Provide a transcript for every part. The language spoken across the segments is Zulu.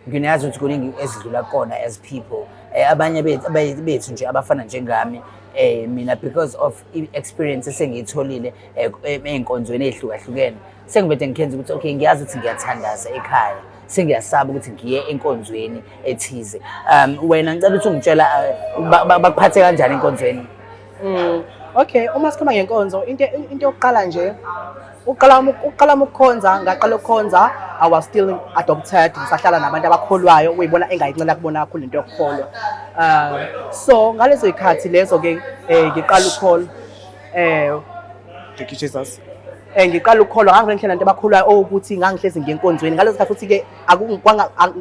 Ngiyazi ukuthi kuningi esidlula kona as people. Abanye bethu nje abafana njengami, mina, because of i-experience esengiyitholile ey'nkonzweni ey'hlukahlukene, sengivede ngikhenza ukuthi okay, ngiyazi ukuthi ngiyathandaza ekhaya, sengiyasaba ukuthi ngiye enkonzweni ethize. Wena ngicela ukuthi ungitshela bakuphathe kanjani enkonzweni? Okay, uma sikhuluma ngenkonzo, into yokuqala nje, uqala ukukhonza, ngaqala ukukhonza, I was still adopted, ngisahlala nabantu abakholwayo, uyibona engayincela kubona kakhulu into yokukholwa. So ngalezo zikhathi lezo ke ngiqala ukukholwa. Thank you, Jesus. Ngiqala ukukholwa ngangihlala nabantu abakholwayo, okuthi ngangihlezi ngiye enkonzweni. Ngalezo zikhathi futhi ke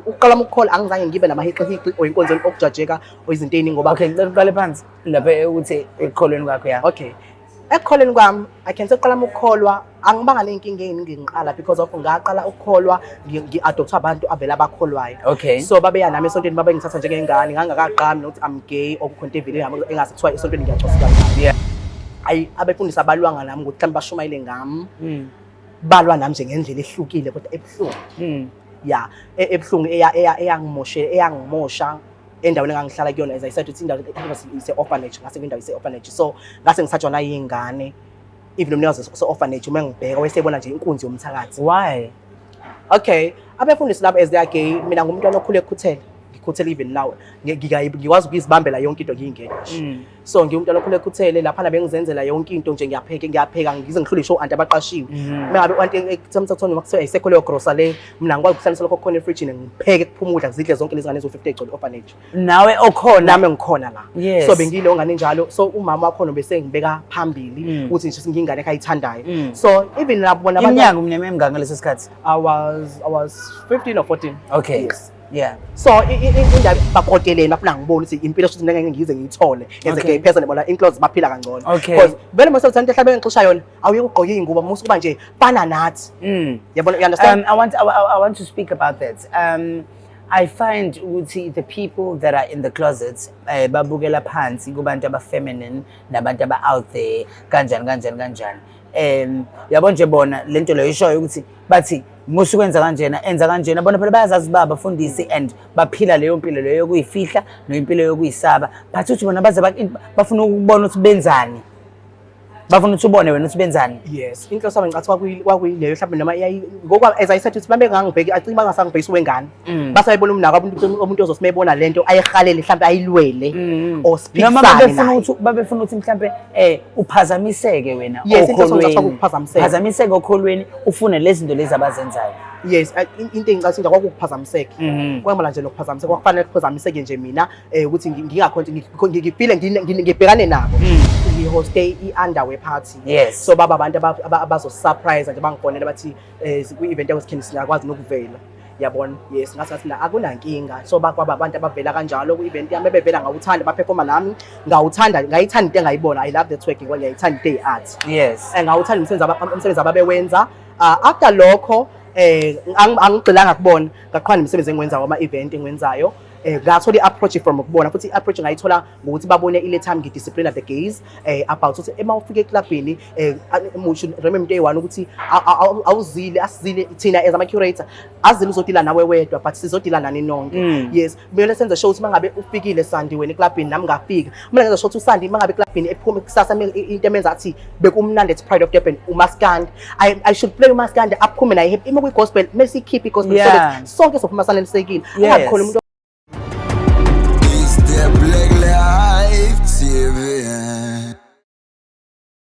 ukuqala ukukholwa angizange ngibe namahiqihiqi or enkonzweni okujajeka or izinto ey'ningi ngoba Okay, ngicela uqale phansi lapha ukuthi ekukholweni kwakho ya. Okay. Ekukholweni kwami, I can say uqala ukukholwa angibanga ney'nkinga ey'ningi ngiqala because of ngaqala ukukholwa ngi-adoptha abantu avele abakholwayo. So babeya nami esontweni, babengithatha njengengane, ngangakaqami nokuthi I'm gay or kukhona into evele engase kuthiwa esontweni ngiyacwaseka ngayo. Ayi, abefundisi abalwanga nami ukuthi mhlawumbe bashumayele ngami. Balwa nami nje ngendlela ehlukile kodwa ebuhlungu. Yeah, ebuhlungu eyangimosha endaweni engangihlala kuyona. As I said ukuthi indawo ise-orphanage, ngase kwindawo ise-orphanage, so ngase ngisatshwa nayingane, even umnikazi ose-orphanage uma ngibheka wayesebona nje inkunzi yomthakathi. Why? Okay, abefundisi labo, as they are gay, mina ngumntwana okhule ekhuthele, ngikhuthele even now. Ngikwazi ukuzibambela yonke into ngiyingedwa nje. So ngiwumntwana okhule ekhuthele, laphana bengizenzela yonke into nje, ngiyapheka, ngiyapheka ngize ngihlule ishow anti abaqashiwe. Uma ngabe u-anti ekuthiwa noma kuthiwa ayisekho leyo grosa le, mina ngikwazi ukuhlanganisa lokho okukhona efrijini, ngipheke kuphume ukudla, zidle zonke lezi ngane eziwu-50 egcwele orphanage. Nawe okhona. Nami ngikhona la. Yes. So bengiyileyo ngane njalo, so umama wakhona bese ngibeka phambili ukuthi nje ngiyingane ekhe ayithandayo. So even labo bona abantu Iminyaka umnyama emingaka ngaleso sikhathi? I was 15 or 14. Okay. Yes. So indaba bakoteleni bafuna ngibone ukuthi impilo futhi ngeke ngize ngiyithole as a gay person, bona in clothes baphila kangcono. Because vele mase uthanda into ehlabe ngixosha yona, awuye ugqoke iy'ngubo musu kuba nje fana nathi. Yabona, you understand? I want to speak about that. I find ukuthi the people that are in the closet babukela phansi kubantu aba feminine nabantu aba out there kanjani kanjani kanjani. Yabo nje bona lento leyo ishoyo ukuthi bathi musu kwenza kanjena, enza kanjena, bona phela bayazazi ba abafundisi and baphila leyo mpilo leyo yokuyifihla nempilo yokuyisaba, but uthi bona baze bafuna ukubona ukuthi benzani, bafuna ukuthi ubone wena ukuthi benzani. Yes, inhloso yami ngicathi kwakuyileyo mhlawumbe noma ngoba as I said ukuthi babengangibheki, I think bangasangibhekisi wengane. Basayibona umnako umuntu ozosimebona lento ayihalele mhlawumbe ayilwele or Noma siphikisane babefuna naye. ukuthi babefuna ukuthi mhlambe uphazamiseke wena Yes, inhloso ngicathi okholweni. kwakukuphazamiseka. Phazamiseke okholweni, ufune lezi zinto lezi abazenzayo. Yes, into engicathi nje kwakukuphazamiseka. Kwamala nje nokuphazamiseka kwakufanele kuphazamiseke nje mina ukuthi ngingakhonti ngifile ngibhekane nabo. Ngihoste i-underwear party. So baba abantu abazo-surprise nje bangifonela bathi kwi-event yakho sikhini singakwazi nokuvela. Yabona, yes, ngathi ngathi mina akunankinga. So bakwaba abantu abavela kanjalo kwi-event yami, bebevela ngawuthanda baperforma nami, ngawuthanda, ngayithanda into engayibona. I love the twerking ngoba ngiyayithanda into eyi-art. Ngawuthanda umsebenzi ababewenza. After lokho angigxilanga kubona, ngaqhubeka nemisebenzi engiwenzayo, ama-event engiwenzayo. Ngathola i-approach from ukubona futhi i-approach ngayithola ngokuthi babone ile time ngidisciplina the gays about ukuthi uma ufika eklabhini you should remember into eyi-one ukuthi awuzile, asizile thina as ama-curator, azile uzodila nawe wedwa, but sizodila nani nonke. Yes, kumele senze sure ukuthi uma ngabe ufikile Sandi wena eklabhini, nami ngafika, kumele ngenze sure ukuthi uSandi uma ngabe eklabhini ephume kusasa into emenza athi bekumnandi at Pride of Durban umaskandi. I should play umaskandi aphume naye happy. Uma kuyi-gospel kumele siyikhiphe i-gospel so that sonke sophuma sanelisekile. Angabi khona umuntu It's the Black Life TV.